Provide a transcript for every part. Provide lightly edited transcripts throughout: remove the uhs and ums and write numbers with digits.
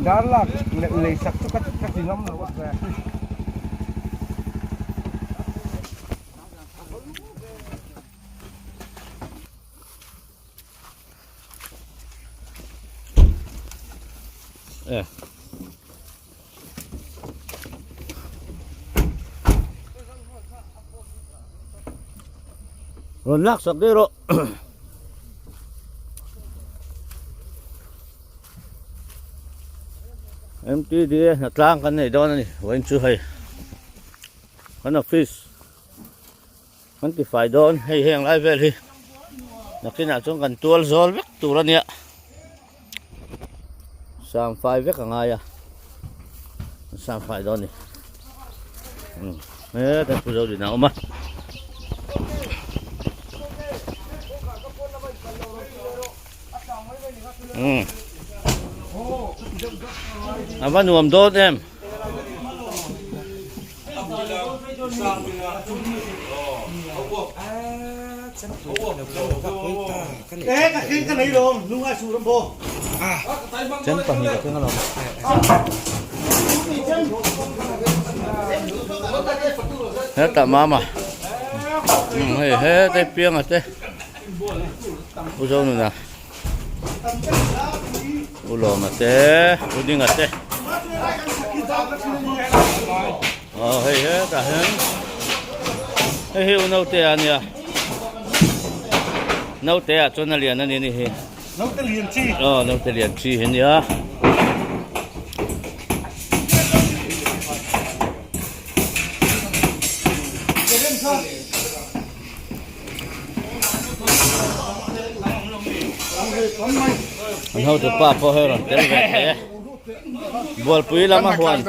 Darlak leisak chu ka ti ngam lo a. Eh. Rawn lak sak daih rawh. MTDA hna tlang kan nei dawn a ni vawiin chu hei kan office kan ti fai dawn hei heng lai vel hi nakinah chuan kan tual zawl vek tur a nia sam fai vek a ngai a sam fai dawn a ni he kan pu zo din a awm a. A va nuam dawn em. Chem pahnih ka keng alawm. Hetah mama hei hete pianga te Pu Zonuna Pu Lawma te Pu Dinga te aw hei hetah hian hei hi u naute a nia naute ah chuan a lian a ni ni hi naute lian chi aw naute lian chi hi nia. An hotu pa pawh hei rawn tel ve thei e. Bualpui lama huan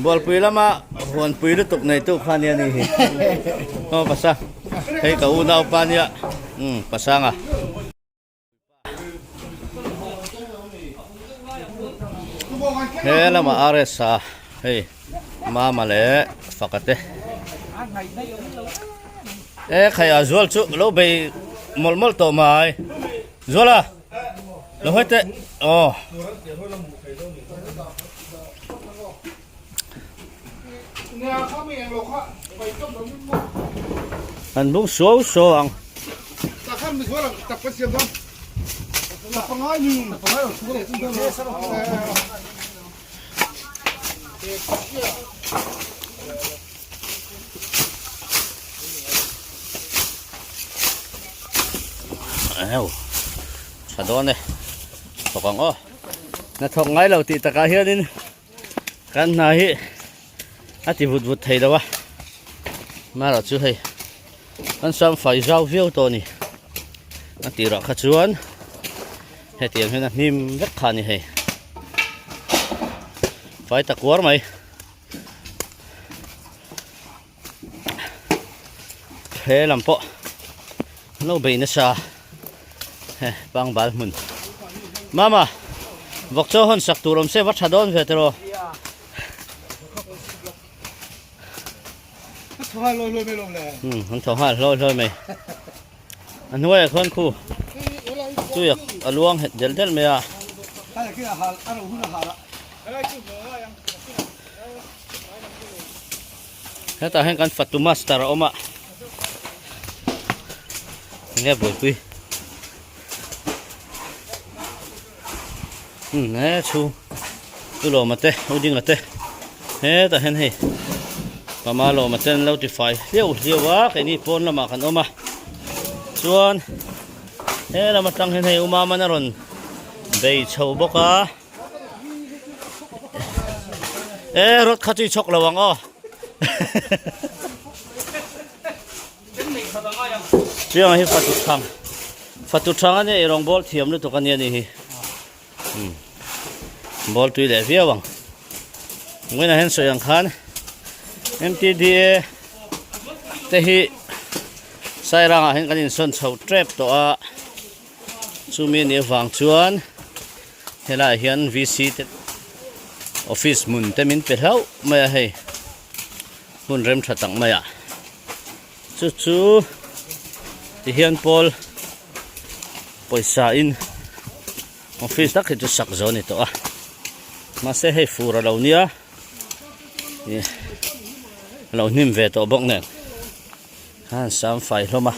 Bualpui lama huanpui lutuk neitu kha nia ni hi. Aw pasa hei ka unau pa nia umm pasanga. He lamah RS a hei Mama leh Faka te e khai a zual chu lo bei mawlh mawlh tawh mai Zuala lo hawi teh aw. An bung suau suau ang. Eo tha dawn e thawk ang aw hnathawk ngai lo tih takah hianin Kan hna hi a ti vut vut thei lo a, marawh chu hei kan sam fai zau viau tawh a ni. A tirah kha chuan hetiang hian a hnim vek kha a ni hei, fai ta kuar mai. He lam pawh an lo bei nasa he pangbal hmun mama vawk chaw hawn sak tur awm se va tha dawn ve tiraw an thaw nghal hlawi hlawi mai a hnuaiah khuan khu tuiak a luang het del del mai a. Hetah hian kan fatu master a awm a enge buaipui umm he chhung u lawma te u dinga te hetah hian hei pama lawma te an lo ti fai hliau hliau a keini pawn lamah kan awm a chuan he lam atang hian hei u mama a rawn bei chho bawk a. E rod kha chu i chhawk lo ang aw. Chiang hi fatu thang. Fatu thang ania i rawng bawl thiam lutuk ania ni hi. Hmm. Bawl tui leh viau ang. Ngawina hian sawi ang khan MTDA te hi Sairangah hian kan insawn chho tep tawh a. Chumi anih avang chuan helaiah hian VC te office hmun te min pe hlauh mai a hei hmun rem tha tak mai a chu chu tihian pawl pawisa in office tak hi chu sak zo a ni tawh a. Mahse hei fur a lo nia ih a lo hnim ve tawh bawk nen a han sam fai hlawm a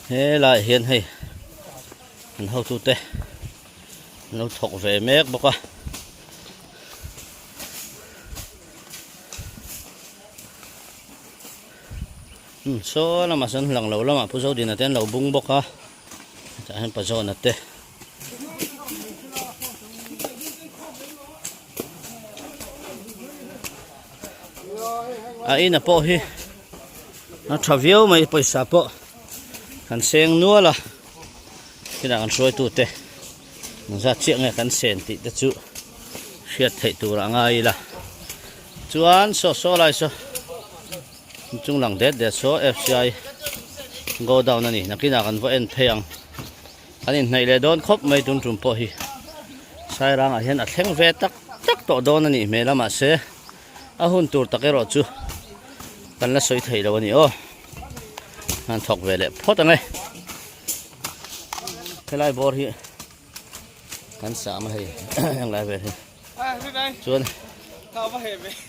helaiah hian hei an hotute an lo thawk ve mek bawk a. Umm saw lamah sawn lang lo lamah Pu Zodina te an lo bung bawk a tah hian Pa Zawna te a ina pawh hi a tha viau mai pawisa pawh kan seng nual a kinah kan hruaitu te zat chiah nge kan sen tih te chu hriat theih tur a ngai ila chuan saw saw lai saw chung lang det det saw fci go down a ni nakinah kan va en phei ang kan inhnaih leh dawn khawp mai tun tum pawh hi sairangah hian a thleng ve tak tak tawh dawn a nih hmel a mahse a hun tur tak erawh chu kan la sawi thei lo a ni aw han thawk ve leh phawt ang e helai bawr hi kan sam a hei heng lai vel hi chuan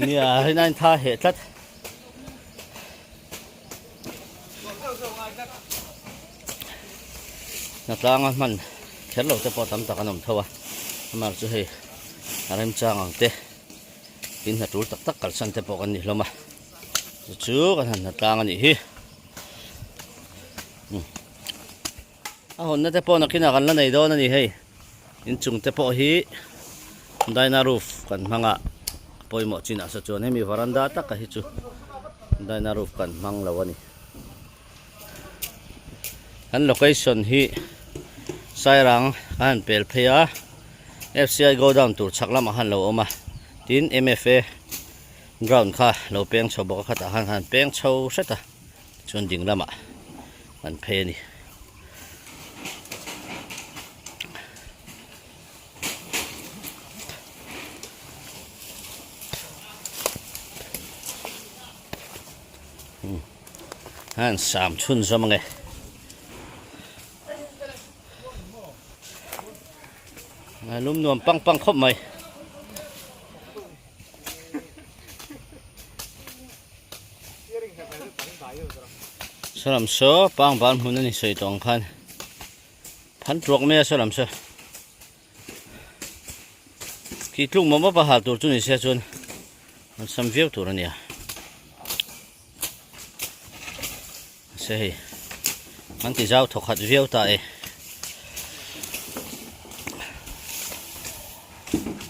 nia rinai tha heh tlat Hnatlanga hman kher lo te pawh tam tak an awm tho a amah chu hei a remchang ang te tin hna tul tak tak kalsan te pawh kan ni hlawm a chu chu kan han hnatlang a nih hi a hawnna te pawh nakinah kan la nei dawn a ni hei inchung te pawh hi dyna roof kan hmang a pawimawh chinah saw chuan hemi varanda taka hi chu dyna roof kan hmang lo a ni kan location hi sairang a han pel phei a F_C_I go down tur chhak lamah khan lo awm a tin M_F_A ground kha lo peng chho bawk a khatah khan han peng chho hret a chuan ding lamah an phei a ni. Han sam chhun zawm ange. Lum nuam pang pang khawp mai. Saw lam saw pang ban hmun a ni sawi tawh ang khan phan tuak mai a saw lam saw khi tluk mawp mawp a hal tur chu ni se chuan an sam viau tur a nia se hei an ti zau thawk khat viau ta e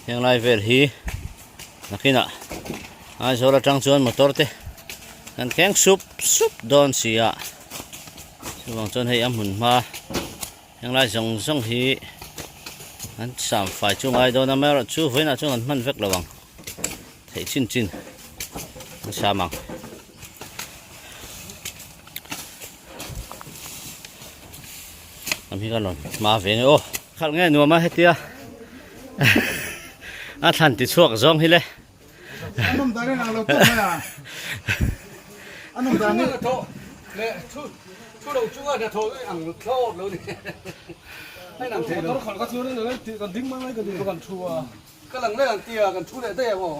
heng lai vel hi nakinah Aizawl atang chuan motor te kan thleng sup sup dawn si a chuvang chuan hei a hmun hma heng lai zawng zawng hi an sam fai chu ngai dawn a amaherawhchu vawiinah chuan an hman vek lo ang theih chin chin an sam ang. Lam hi ka rawn hma ve nge aw. Khalh nge nuam a hetia a thlan ti chhuak zawng hi le. Anawm dan in ang lo tawp mai a. Anawm dan hi. Le thu thu lo chunga hna thawh ang thlawt lo ni. Ai nang thei lo. Motor khalh ka chu rin lo kan ding mai mai ka ding kan thu a. Ka lang leh ang tia kan thu leh daih ang aw.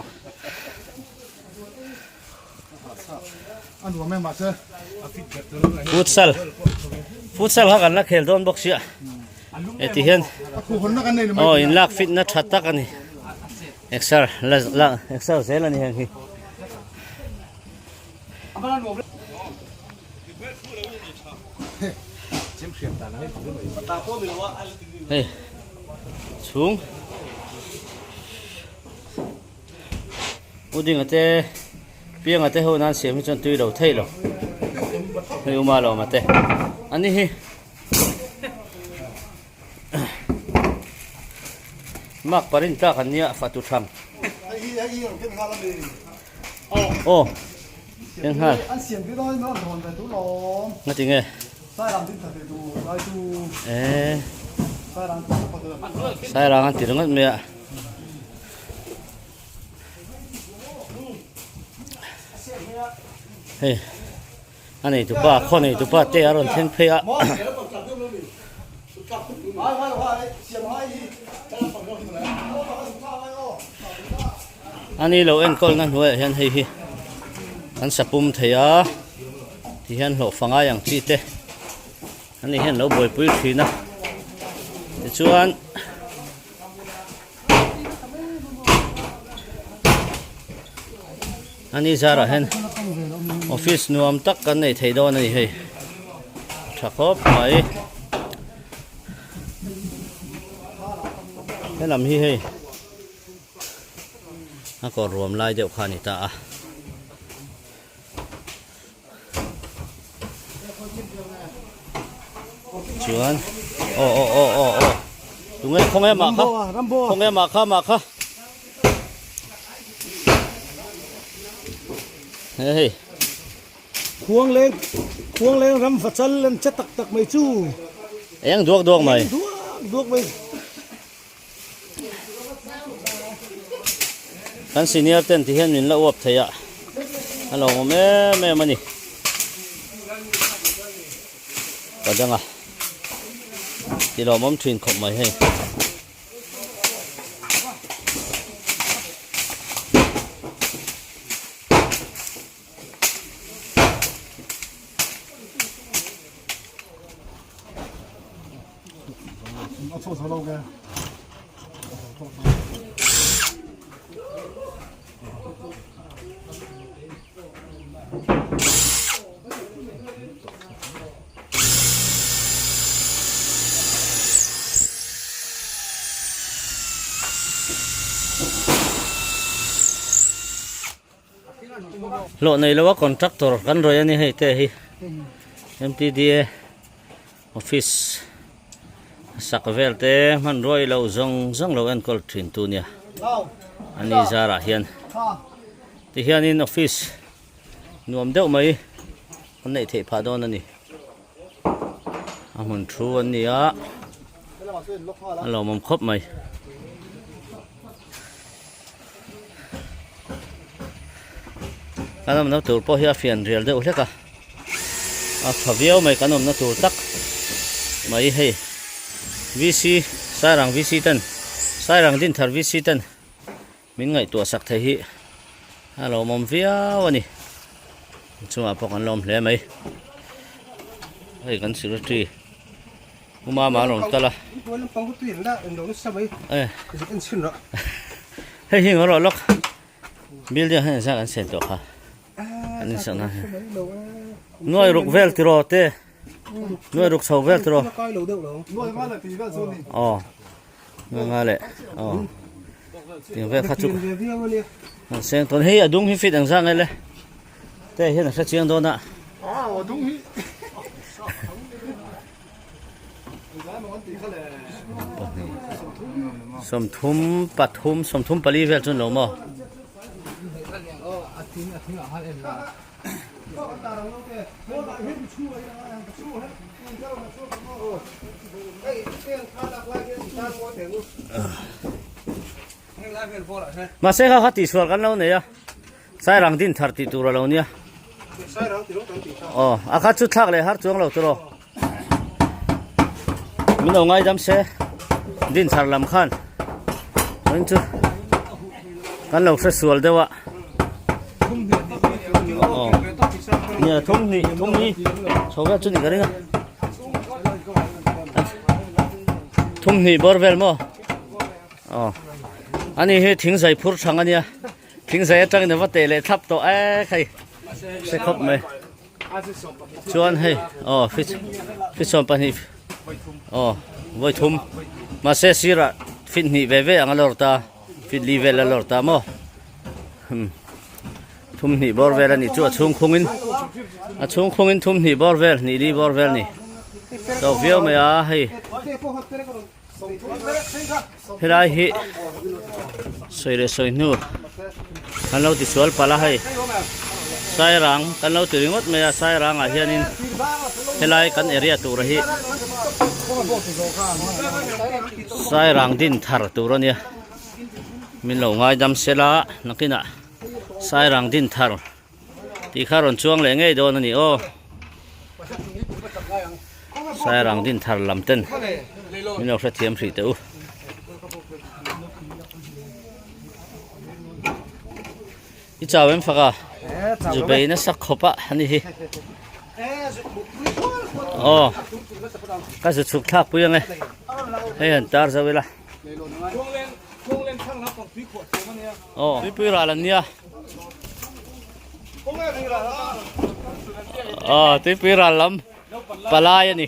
A nuam em mahse Futsal Futsal kha kan la khel dawn bawk sia e ti hian aw in lak fit na tha tak ani exer la la exer zel ani heng hi hei chhung U Dinga te Pianga te ho nan siam hi chuan tui lo thei lo hei Uma Lawma te ani hi Mark parin tlak an nia fatu tham aw ken nghal an siam te dawn an hawn ve tur lawm ngati nge sairang din tha ve tu lai tu eh sairang sairang an ti ringawt mai a Hei a nei tupa khaw nei tupa te a rawn thleng phei a. Ani lo enkawlna hnuaiah hian hei hi an sapum thei a ti hian hlawh fangai ang chi te ani hian lo buaipui thin a tichuan Ani zarah hian office nuam tak kan nei thei dawn a ni hei tha khawp mai helam hi hei a kawr ruam lai deuh kha a ni ta a. Chuan aw aw aw aw aw tunge khawnge mah kha khawnge mah kha mah kha he hei khuang leng khuang leng ram vachal an che tak tak mai chu eng duak duak mai duak duak mai Kan senior ten ti hian min la uap thei a, a lo awm em em a ni. Ka dang a, ti lawmawm thin khawp mai hei. Hlawh nei lo a contractor kan rawih a ni hei te hi M_T_D_A office sak vel te hmanrua i lo zawng zawng lo enkawl thin tu nia ani zarah hian tihianin office nuam deuh mai an neih theih phah dawn a ni a hmun thu an ni a a lawmawm khawp mai. Kan awmna tur pawh hi a fian rial deuh hlek a a tha viau mai kan awmna tur tak mai hei VC Sairang VC ten Sairang Dinthar VC ten min ngaihtuah sak thei hi a lawmawm viau a ni chungah pawh kan lawm hle mai hei kan secretary U Mama a rawn kal a. Hei hi ngaw rawh lawk. Building hian zan an sen tawh kha. An in sakna hi. Nuai ruk vel tiraw te. Nuai ruk chho vel tiraw. Aw. Nuai nga leh. Aw. Ting vel kha chu. An seng tawn hei a dung hi fit ang zang ele. Te hian a hre chiang dawn a. Aw a dung hi. Sawmthum pathum sawmthum pali vel chuan lo maw. Mahse kha kha tihsual kan lo nei a. Sairang din thar tih tur a lo nia. Aw, a kha chu thlak leh har chuang lo tawh. Min lo ngaidam se din thar lam khan. Min chu kan lo hre sual deuh a. Aw. Nia thum ni thum ni chho vel chu ni ka ring a. Thum hnih bawr vel maw? Aw. Ani hi thing zai phur thang ania. Thingzai atangin a va teh leh thlap tawh e hei hre khawp mai chuan hei aw fisawm pahnih aw vawi thum mahse sirah fit hnih ve ve ang a lawr ta fit li vel a lawr ta maw hmm thum hnih bawr vel a nih chu a chhung khungin a chhung khungin thum hnih bawr vel hnih li bawr vel a ni tawk viau mai a hei. Helai hi sawi leh sawi hnu kan lo ti sual palh a hei sairang kan lo ti ringawt mai a sairang ah hianin helai kan area tur hi sairang din thar tur a nia min lo ngaidam sela nakinah sairang din thar tih kha rawn chuang leh ngei dawn a ni aw sairang din thar lam ten. Min lo hrethiam hrih teh u. I chau em fak a? Zu bei nasa khawp a ani hi. Aw ka zu chhuk thlak pui ang e. Hei han tar zo ila. Aw tuipui ral an nia. Aw tuipui ral lam palai a ni.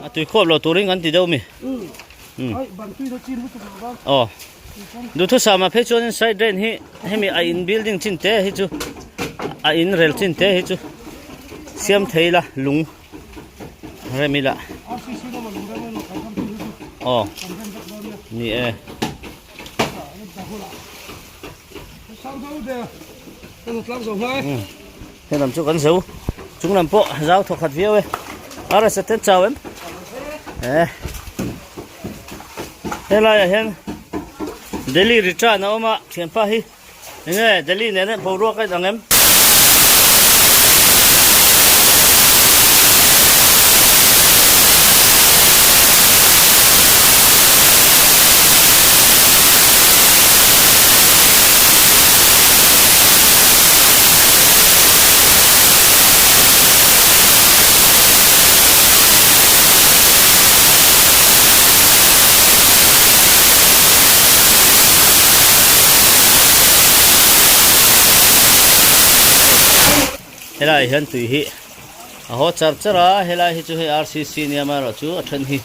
A tui khuap lo turin kan ti deuh mi. Aw. Duhthusam ah phei chuanin side drain hi hemi a in building chin te hi chu a in rel chin te hi chu siam thei la lung rem ila. Aw. Ni e. He lam chu kan zo chung lam pawh zau thawk khat viau e a rasa ten chau em e helaiah hian Delhi return a awm a thianpa hi enge Delhi nena boruak a inang em. Helai hian tui hi a haw char char a helai hi chu hei rcc nia amaherawh chu a then hi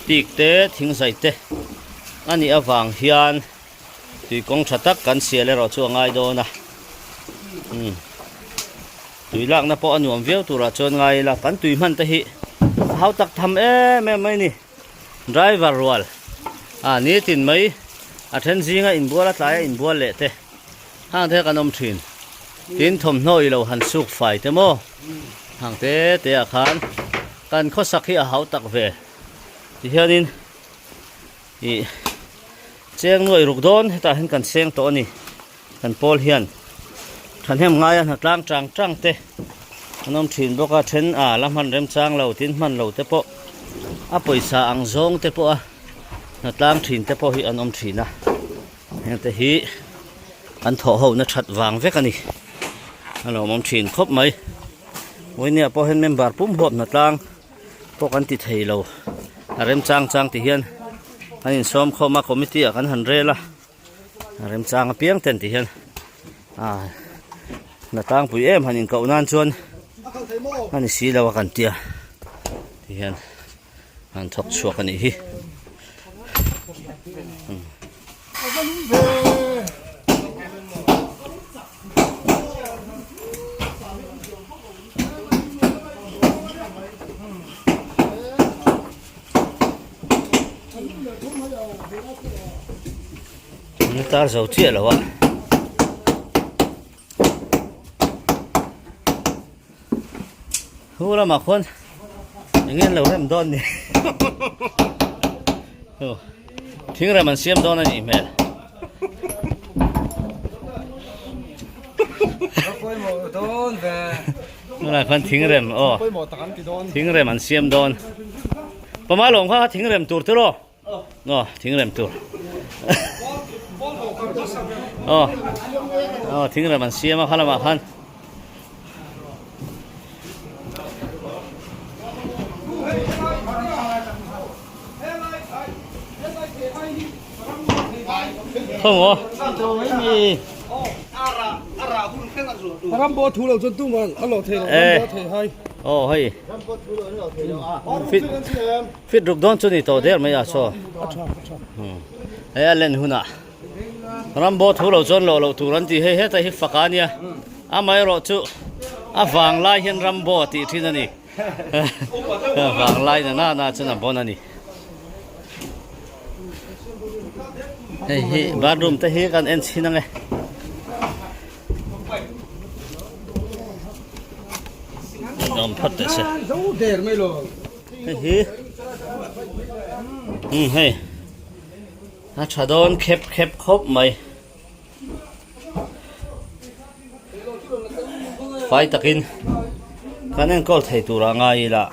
tik te thing zai te a nih avang hian tui kawng tha tak kan sial erawh chu a ngai dawn a umm tui lakna pawh a nuam viau turah chuan ngai ila kan tui hman te hi a hau tak tham em em mai a ni driver rual a nitin mai a then zinga inbual a tlaia inbual leh te hang te kan awm thin tin thawmhnaw ilo han suk fai te maw hang te te ah khan kan khawsak hi a hau tak ve tihianin Ih cheng nuaih ruk dawn hetah hian kan seng tawh a ni kan pawl hian thahnem ngaia hna tlang tang tang te an awm thin bawk a then a la hman remchang lo tin hman lo te pawh a pawisa ang zawng te pawh a hna tlang thin te pawh hi an awm thin a heng te hi an thawh ho na that vang vek a ni a lawmawm thin khawp mai vawinia pawh hian member pum huap hna tlang. pawh kan ti thei lo a remchang chang ti hian an insawm khawm a committee ah kan han rel a a remchang apiang ten ti hian ah hna tlangpui em han inkoh nan chuan a ni si lo a kan tia ti hian an thawk chhuak a nih hi. An tar zo chiah lo a. Hu lamah khuan eng nge an lo rem dawn ni. Thing rem an siam dawn a nih hmel. Tunah khan thing rem aw thing rem an siam dawn. Pama lawm kha thing rem tur tiraw? Aw thing rem tur. Aw aw thing rem an siam a kha lamah khan. Không aw. Rambo thu lo chuan tuman a lo thei lo rambo thei hai. Aw hei. Fit fit ruk dawn chu ni tawh der mai a saw. Hei a len hunah Rambo thu lo chuan lawh loh tur an ti hei heta hi fak a nia. Amaherawh chu a vang lai hian Rambo a tih thin a ni. Vang lai na na na chuan a bon a ni. Hei hi bathroom te hi kan en chhin ang e. Awm phawt teh se. Hei hi um hei a tha dawn khep khep khawp mai. Fai takin. Kan enkawl thei turah ngai ila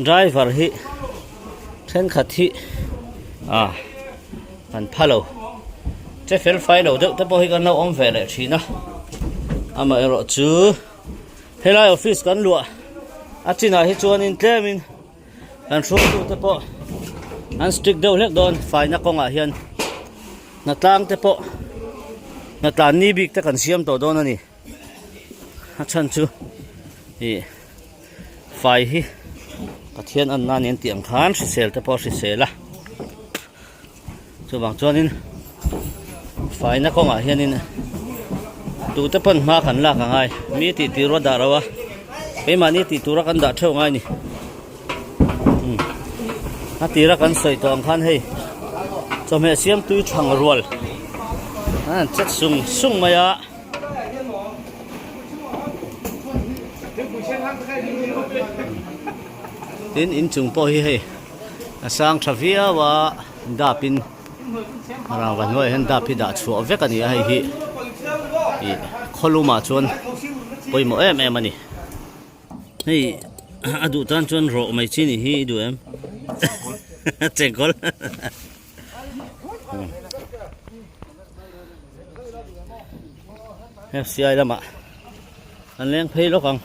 driver hi thenkhat hi ah kan pha lo che fel fai lo deuh te pawh hi kan lo awm ve leh thin a amaherawh chu helai office kan luah a chinah hi chuanin tlemin kan hruaitu te pawh an strict deuh hlek dawn faina kawngah hian hnatlang te pawh hnatlan ni bik te kan siam tawh dawn a ni. A chhan chu ih fai hi Pathian an nan in tih ang khan hrisel te pawh a hrisel a chuvang chuanin faina kawngah hianin tute pawn hma kan lak a ngai mi tih tur a dah lo a keimahni tih tura kan dah theuh ngai a ni a tira kan sawi tawh ang khan hei chawhmeh siam tui thang rual an chet sung sung mai a. Tin inchung pawh hi hei a sang tha viau a dap in rangva hnuaiah hian dap hi dah chhuah vek a ni a hei hi ih khawlum ah chuan pawimawh em em a ni hei a duh tan chuan rawh mai chi ni hi i duh em chengkawl. FCI lamah an leng phei lawk ang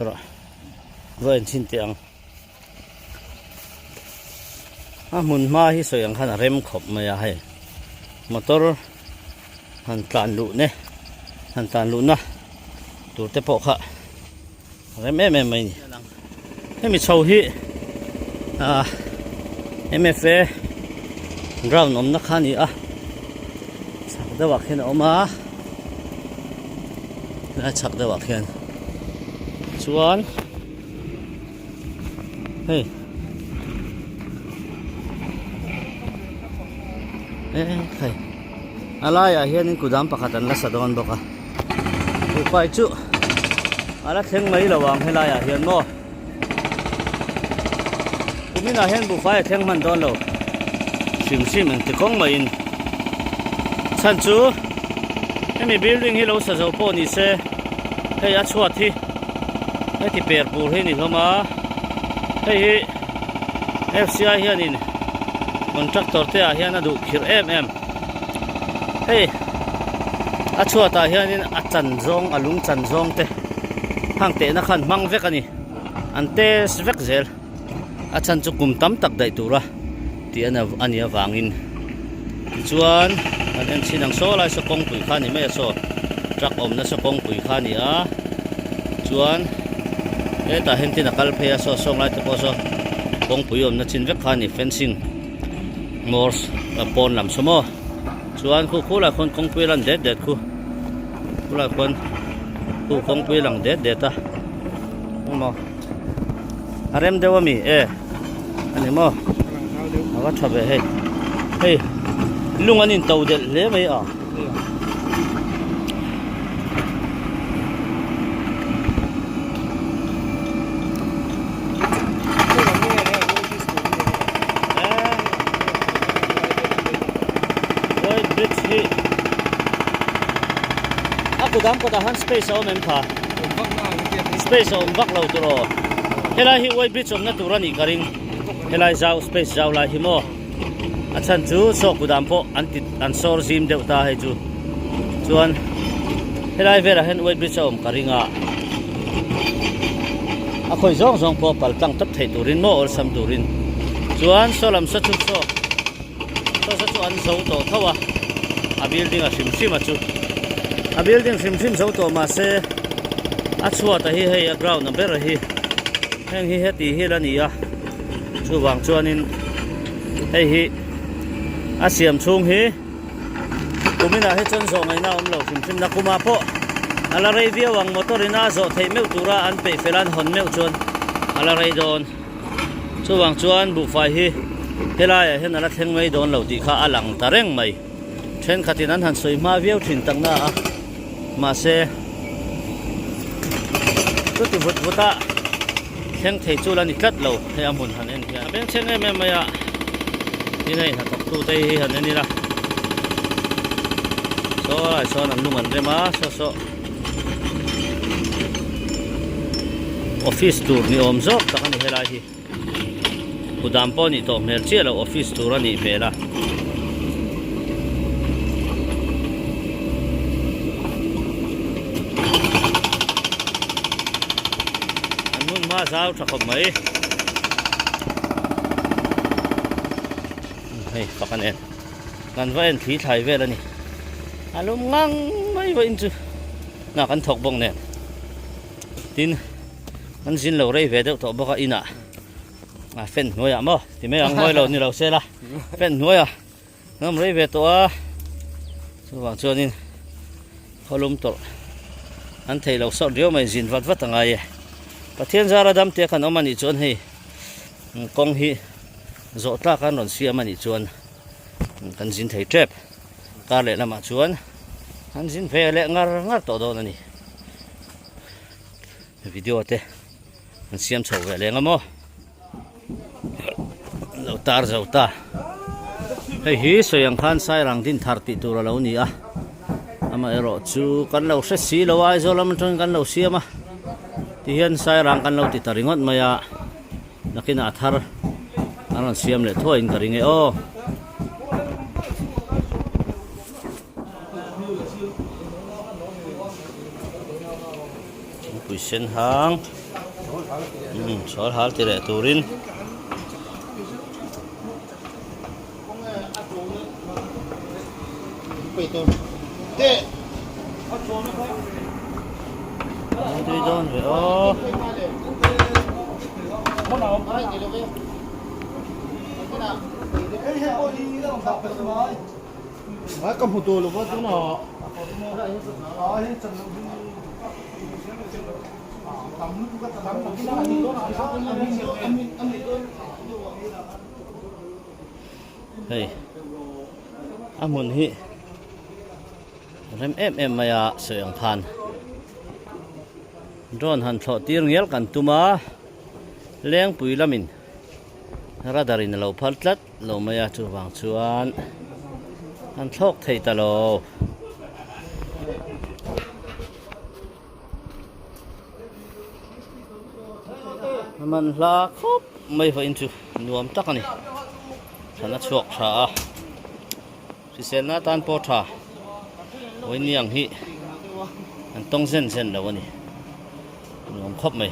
rawh va en chhin teh ang a hmun hma hi sawi ang khan a rem khawp mai a hei motor han tlan luh ne han tlan luh na tur te pawh kha Rem em em mai ni. Hemi chho hi ah MFA ground awmna kha a ni a chhak deuhah khian a awm a helai chhak deuhah khian chuan hei e khai a laiah hianin kudam pakhat an la sa dawn bawk a. Buhfai chu a la thleng mai lo ang helai ah hian maw kumin ah hian buhfai a thleng hman dawn lo hrim hrim engti kawng mai in chhan chu hemi building hi lo sa zo pawh ni se hei a chhuat hi heti per pur hi a ni hlawm a hei hi F_C_I hianin contractor te ah hian a duh khirh em em. Hei a chhuatah hianin a chan zawng a lung chan zawng te hang tehna khan hmang vek a ni an test vek zel a chhan chu kum tam tak daih tura tih a nih avangin tichuan kan en chhin ang saw lai saw kawngpui kha a ni mai a saw truck awmna saw kawngpui kha a ni a chuan hetah hian tin a kal phei a saw sawng lai te pawh saw kawngpui awmna chin vek kha a ni fencing. Morse a pawn lam saw maw chuan khu khulai khuan kawngpui a lan det det khu khulai khuan khu kawngpui a lang det det a engmaw a rem deuh ami e ani maw a va tha ve hei hei lung an in to delh hle mai a. White bridge hi a kudam kawtah han space a awm em kha space a awm vak lo tur aw helai hi white bridge awmna tur a nih ka ring helai zau space zau lai hi maw a chhan chu saw kudam pawh an ti an sawr zim deuh ta hei chu chuan helai velah hian white bridge a awm ka ring a a khawi zawng zawng pawh pal tlang tawp theih turin maw awlsam turin chuan saw lam saw chu saw saw saw chu an zo tawh tho a a building a hrim hrim a chu a building hrim hrim zo tawh mahse a chhuat a hi hei a ground a ber hi heng hi heti hi la ni a. Chuvang chuanin hei hi a siam chhung hi kuminah hi chuan zawh ngaihna a awm lo hrim hrim na kumah pawh a la rei viau ang motor in a zawh theih meuh tura an peih fel a an hawn meuh chuan a la rei dawn chuvang chuan buhfai hi helaiah hian a la thleng mai dawn lo tih kha a lang ta reng mai thenkhatin an han sawi hma viau thin tak na a mahse chuti vut vut a. Thleng thei chu la ni tlat lo hei a hmun han en hian a beng chheng em em mai a tin hei hnathawk tu te hi han en ila. Saw lai sawn an lung an rem a saw saw office tur ni awm zawk tak a ni helai hi kudam pawh a nih tawh hmel chiah loh office tur a nih hmel a. An hmun hma zau tha khawp mai. Hei fak a nen kan va en thli thlai vel a ni a lum ngang mai vawiin chu hna kan thawk bawk nen tin an zin lo rei ve deuh tawh bawk a inah a fan hnuaiah maw ti mai ang mawi lo ni lo se la fan hnuaiah an awm rei ve tawh a chuvang chuanin khawlum tawrh an thei lo sawt riau mai zin vat vat a ngai e Pathian zara dam te kan awm a nih chuan hei kawng hi. Zawh tlak an rawn siam a nih chuan kan zin thei tep. Kar leh lamah chuan an zin ve leh ngar ngar tawh dawn a ni. Video te an siam chho ve leng a maw. Lo tar zo ta. Hei hi sawi ang khan Sairang din thar tih tur a lo ni a. Amaherawh chu kan lo hre si lo a, Aizawl lam atangin kan lo siam a. Tihian Sairang kan lo ti ta ringawt mai a. Nakinah a thar an rawn siam leh thuaiin ka ring e aw. Thingpui sen hang umm sawl hal ti leh turin. Tui dawn ve aw. Hei a hmun hi rem em em mai a sawi ang khan drone han thlawh tir ngial kan tum a lengpui lamin radar in a lo phal tlat lo mai a chuvang chuan an thlawk thei ta lo. A man hla khawp mai vawiin chu nuam tak a ni thlan a chhuak tha a hriselna atan pawh tha vawiin ang hi an tawng zen zen lo a ni nuam khawp mai.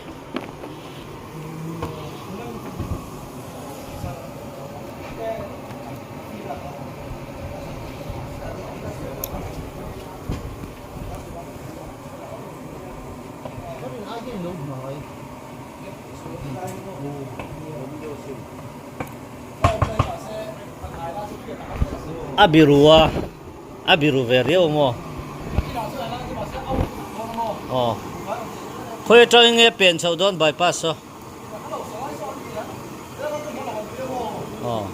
A biru a a biru ve riau maw aw khawi atangin nge pen chhoh dawn bypass saw aw.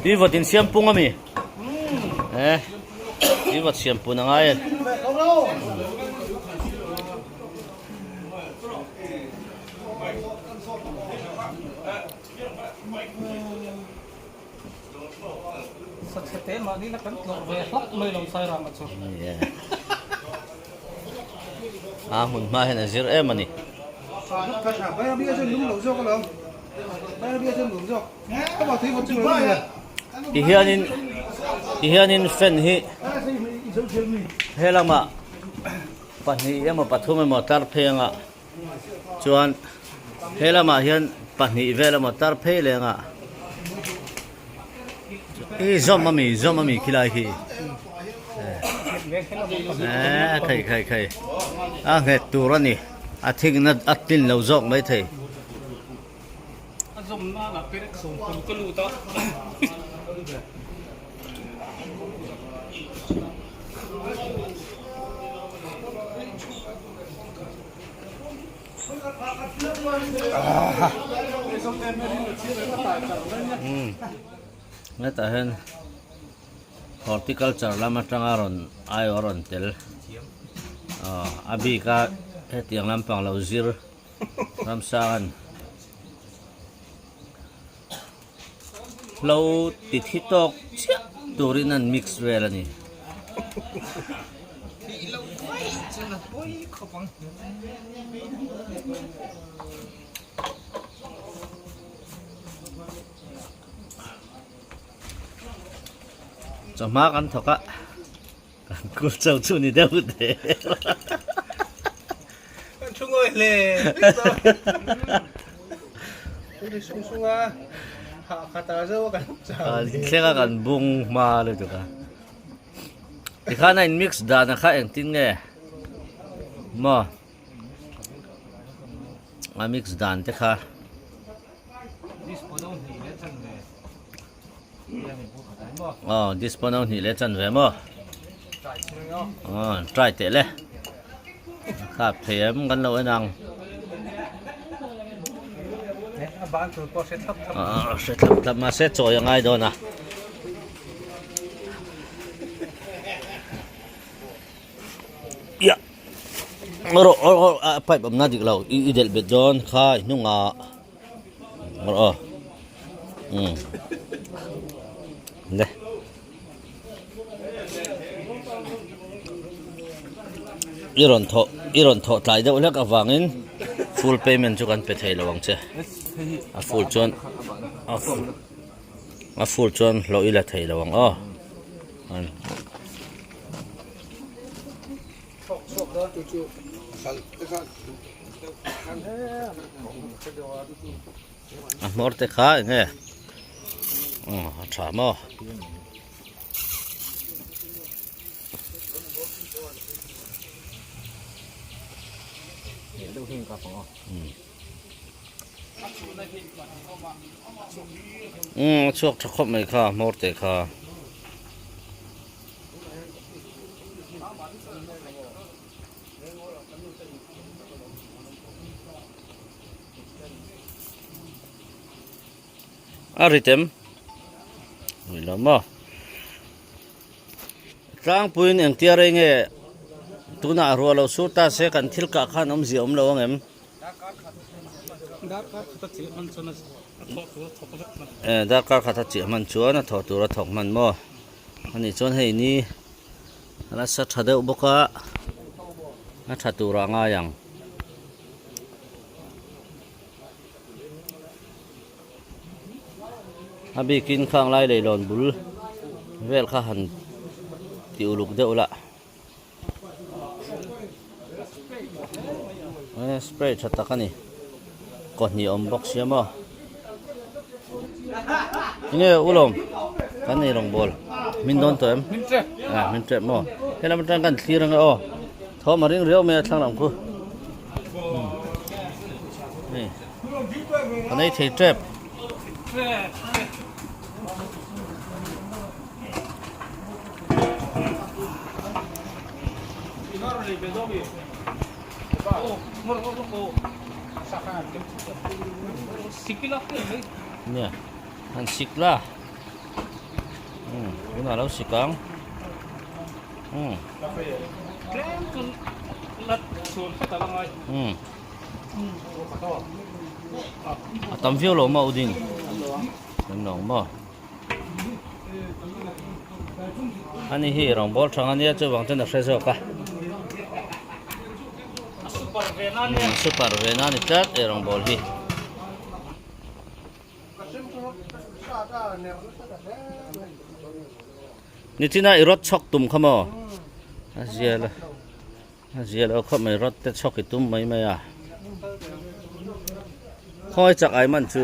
Tui vawt in siam pung ami eh tui vawt siam pun a ngai a A hmun hma hian a zir em a ni. Tihianin tihianin fan hi helamah pahnih emaw pathum emaw tar phei anga chuan helamah hian pahnih vel emaw tar phei leh anga i zawm ami zawm ami khilai khi eh khei khei khei a nghet tur a ni a thingna a tlin lo zawk mai thei. Hetah hian horticulture lam atanga rawn aiawh a rawn tel a bik a hetiang lampang lo zir ramsang an hlo ti thi tawk chiah turin an mix vel a ni. Chawhma kan thawk a, kan kul cho chu ni deuh der. Kan thu ngawi hle hle sung sung a, hah khat ah zo a kan chau. Thleng a kan bung hma lutuk a. Tikhan a in mix dan a kha engtin nge maw? A mix dan te kha. Aw dispo no hnih leh chan ve maw aw try teh le khap thei em kan lo en ang aw hre thlap thlap mahse chawi a ngai dawn a. Rawh rawh a pipe awmna dik lo i delh bet dawn kha i hnungah rawh aw umm le i rawn thawh i rawn thawh tlai deuh hlek avangin full payment chu kan pe thei lo ang che a full chuan a full a full chuan hlawh i la thei lo ang aw. A hmawr te kha eng nge a tha maw. Umm a chhuak tha khawp mai kha hmawr te kha. A ri tem ui lo maw tlangpuiin engtia rei nge tunah ruah lo sur ta se kan thil kah khan awmzia awm lo ang em? Darkar khat a chiah hman chuan a thawh tur a thawk hman maw? Ani chuan hei ni a nasa tha deuh bawk a, a tha turah a ngai ang. A bikin khang lai leilawn bul vel kha han ti uluk deuh lah. Spray tha tak a ni kawhnih a awm bawk sia maw enge ulawm kan nei rawngbawl min dawn tawh em ah min tep maw helam atang kan thlir ange aw thawm a ring riau mai a thlang lam khu hei ka nei thei tep. Nia han sik la umm tunah lo sik ang umm umm a tam viau lo maw udin tam lo maw. Ani hi rawngbawl thang ania chuvang chuan a hre zawk a super ve na ni tlat e rawngbawl hi. Nichina i rawt chhawk tum kha maw a zial a a zial a khawp mai rawt te chhawk i tum mai mai a khawi chak ai man chu.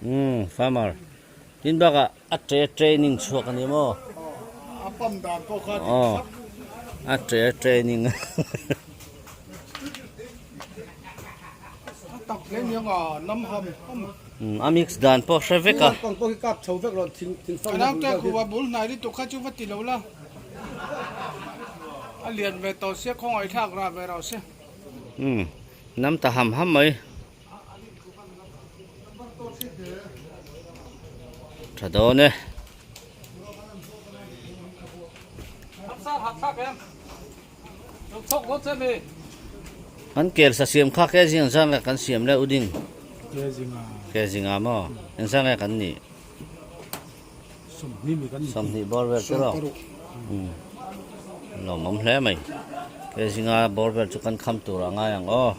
Umm farmer tin bakah a tre training chhuak a ni maw? A pump dan pawh kha dik thlap. A tre training. A tak hle nia nga nam ham ham. A mix dan pawh hre vek a. Pang pawh hi kap chho vek rawn thing thing fang. Ka naute khuva bul hnai lutuk kha chu va ti lo la. A lian ve tawh sia khawngaih thlak rah ve rawh se. Umm nam ta ham ham mai. Tha dawn e. Kan kel sa siam kha ke zing zang le kan siam le uding. Ke zinga maw eng zang nge kan nih. 20 bawr vel chu rawh. Lawmawm hle mai. Ke zinga bawr vel chu kan kham tur a ngai ang aw.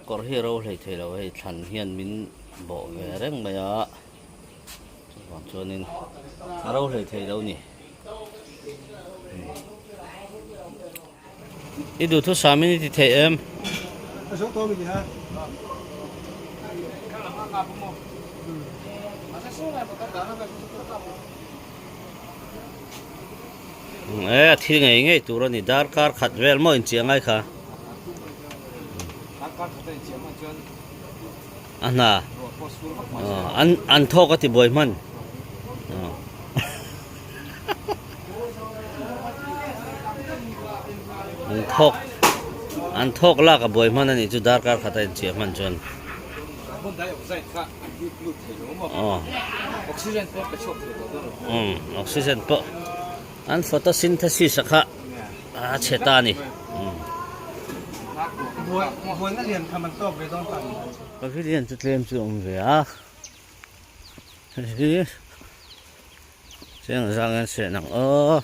Kawr hi ro hlei thei lo hei thlan hian min bawh ve reng mai a. Chuvang chuanin a ro hlei thei lo ni. I duhthusam in i ti thei em? E a thil ngei ngei tur a ni darkar khat vel maw inchiah ngai kha a hna an an thawk a ti buai hman An thawk an thawk lak a buai hman a nih chu darkar khat a inchiah hman chuan. Umm oxygen pawh an photosynthesis a kha a chhe ta a ni. Pavilion chu tlem chu a awm ve a hei hi. Chiang zang hian seh nang aw.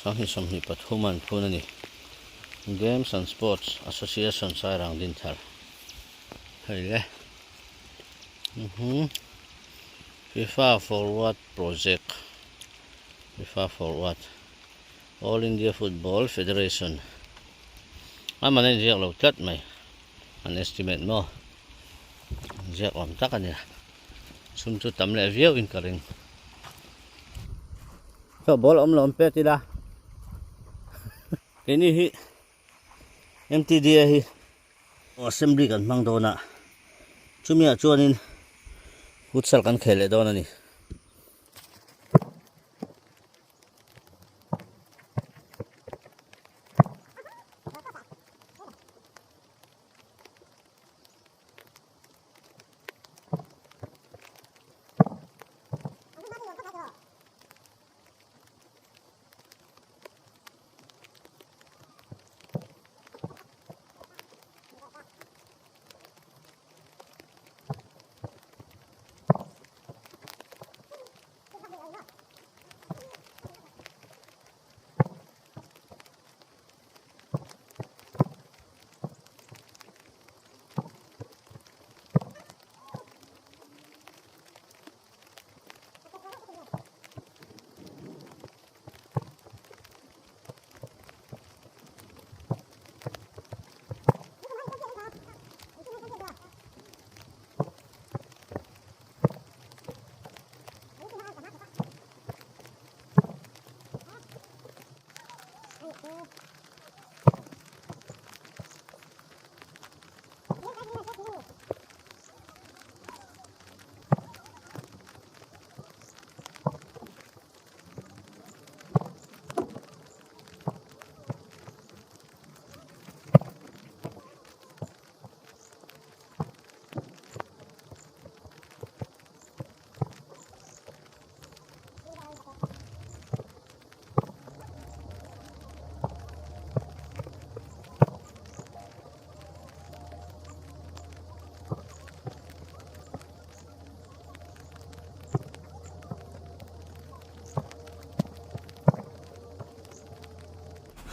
2023 an phun a ni. Games and Sports Association Sairang Dinthar hei le. FIFA Forward Project FIFA Forward All India Football Federation a man a inziak lo tlat mai. An estimate maw? Ziak awm tak a ni. Chhum chu tam leh viau in ka ring. Chaw ball awm lo an pek ila. Keini hi MTDA hi assembly kan hmang dawn a. Chumi ah chuanin futsal kan khel leh dawn a ni.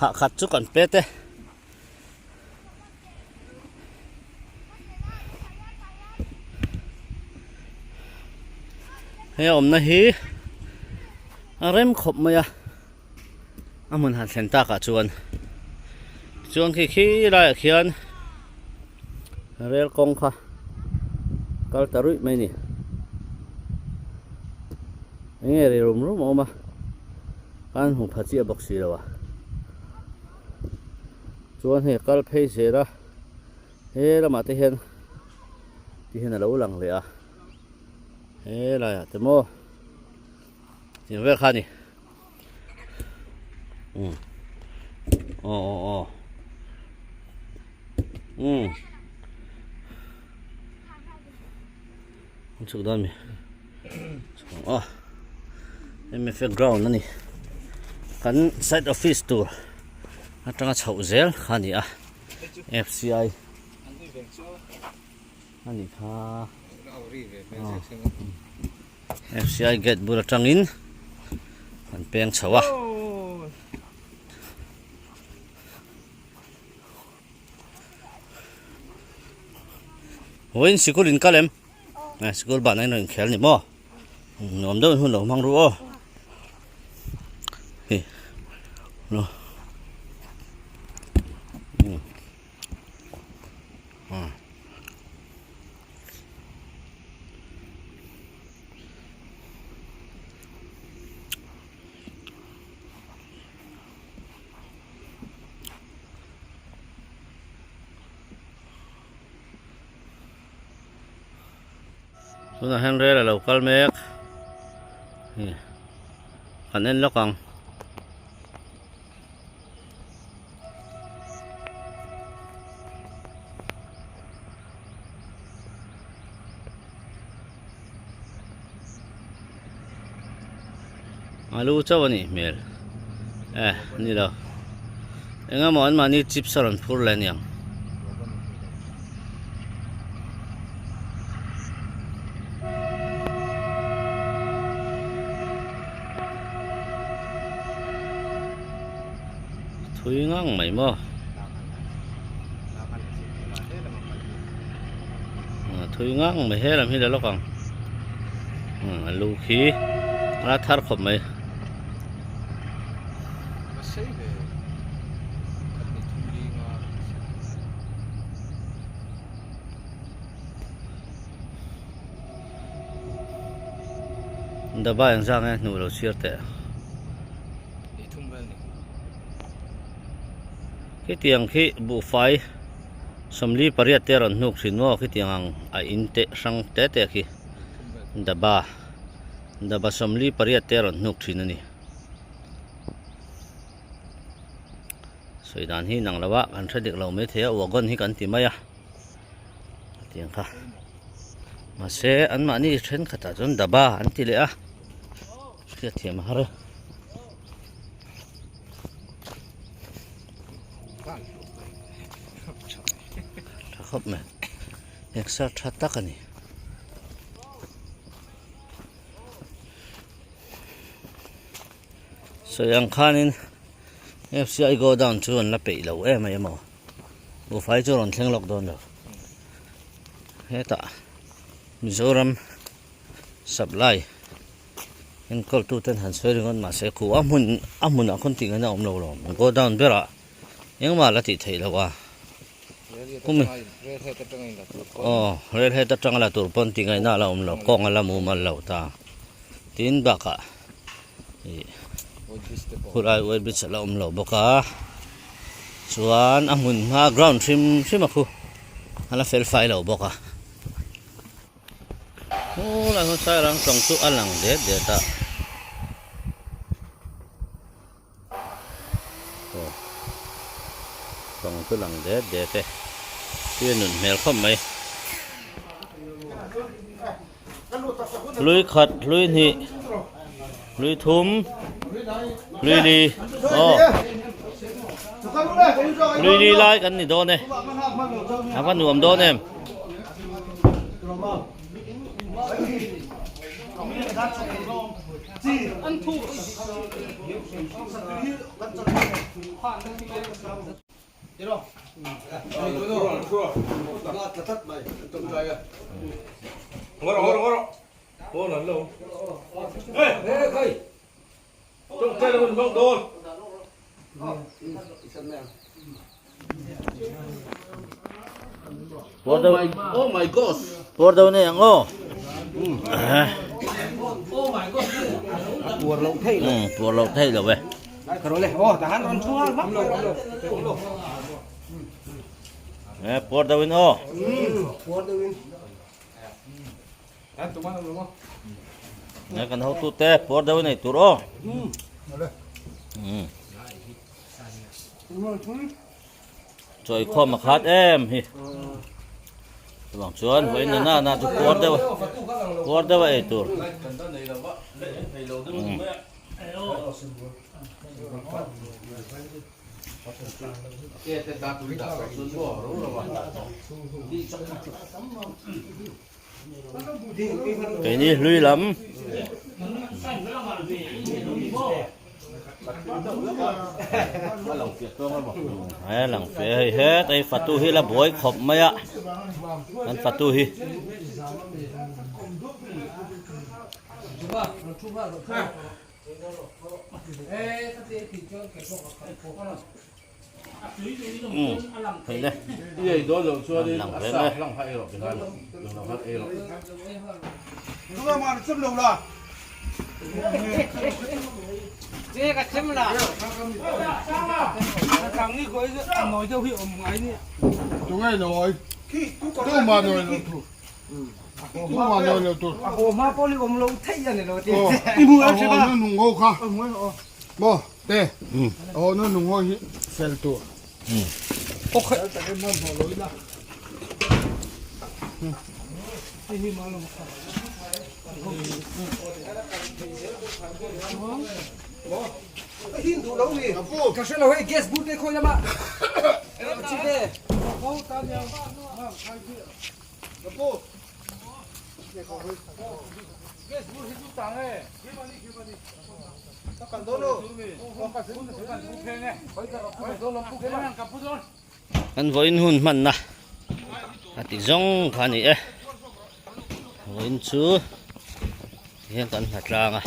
Hah khat chu kan pet e. Hei a awmna hi a rem khawp mai a a hmun han thlen takah chuan chuan khi khi laiah khian rel kawng kha. Kal ta ruih mai a ni. Eng nge ri rum rum a awm a, kan hmu pha chiah bawk si lo a. Chuan hei kal phei zel a, he lamah te hian ti hian a lo lang leh a, he laiah te maw tiang vel kha a ni. Umm aw aw aw umm an chhuk dawn mi aw mfa ground a ni kan side office tur atanga chhoh zel kha a ni a fci a nih kha fci gate bul atangin an peng chho a vawiin sikul in kal em sikul ban a in rawn inkhel a ni maw nuam deuhin hun lo hmang ru aw hei Tunah hian rel a lo kal mek kan en lawk ang. A lu chauh a nih hmel eh ni lo eng emaw an mahni chips a rawn phur leh a niang. Thui ngang mai maw thui ngang mai he lam hi la lawk ang a lu khi a thar khawp mai. Daba engzah nge hnuh lo chhiar teh. Khitiang khi buhfai 48 te a rawn hnuk thin maw khitiang ang a in teh hrang te te khi daba daba 48 te a rawn hnuk thin a ni. Sawi dan hi inang lo a kan hre dik lo maithei a wagon hi kan ti mai a. Tiang kha mahse anmahni thenkhatah chuan daba an ti leh a hriatthiam a har e. Tha khawp mai exer tha tak a ni. Sawi ang khanin F_C_I go down chu an la peih lo em a emaw. Buhfai chu a rawn thleng lawk dawn lo. Hetah Mizoram supply enkawl tu ten han sawi ringawt mahse khu a hmun a hmunah khawn tih ngaihna a awm lo lawm. Go down berah engmah la tih theih loh a. Kumi aw rail head atanga la tur pawn tih ngaihna a la awm lo kawng a la mumal lo ta. Tin bakah ih khulai oil bridge a la awm lo bawk a chuan a hmun hma ground hrim hrim a khu a la fel fai lo bawk a khulai hmun sairang tawng chu a lang det det a aw tawng chu lang det det e tui a nun hmel khawp mai. Hlui khat hlui hnih hlui thum hlui li aw hlui li lai kan ni dawn e a va nuam dawn em. Oh my gosh. Puar deuh nei ang aw. Puar loh theih loh. Puar loh theih loh e. E puar deuh in aw. Puar deuh in. E kan hotu te puar deuh nei tur aw. Chawi khawm a khat em hi. Chuvang chuan vawiin na na na chu puar deuh puar deuh a ei tur. Keini hlui lam he lang fe hei het hei fatu hi la buai khawp mai a an fatu hi. Thei le. I ei dawn loh chuanin Lang a ve sa le. hlang kha ei rawh tikhan eng lo khan ei rawh. Te aw nu nung ho hi fel tur. Kan vawiin hun hmanna a ti zawng kha a ni e vawiin chu hian kan hna tlang a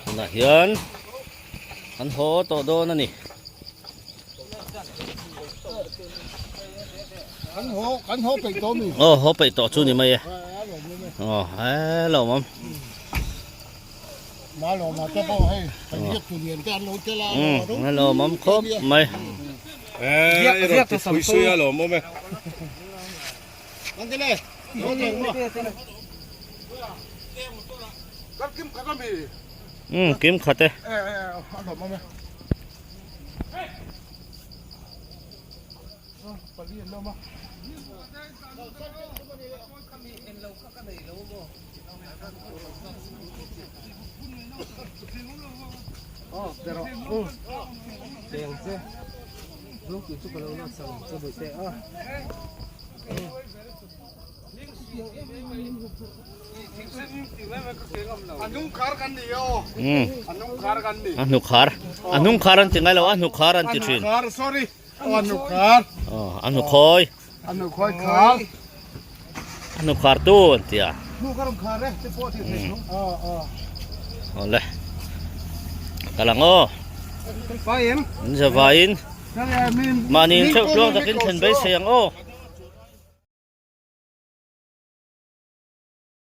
tunah hian kan haw tawh dawn a ni. Kan haw kan haw peih tawh mi. Aw haw peih tawh chu ni mai e. Aw hello mam. Ma lo ma te pawh hei kan hiak tu lian te an lo tel a. Um hello mam khawp mai. Eh i rawn ti phui sui a lawm awm e. Ang kele. Kan kim khat ami. Um kim khat e. Eh eh a lawm awm e. A hnu khar a hnung khar an ti ngai lo a hnu khar an ti thin A hnu khar a hnu khawi a hnu khawi khar a hnu khar tu an ti a hnu khar khar e te pawh ti thei chu awle kal ang aw in zavaiin mahni in theuh tluang takin thlen beisei ang aw.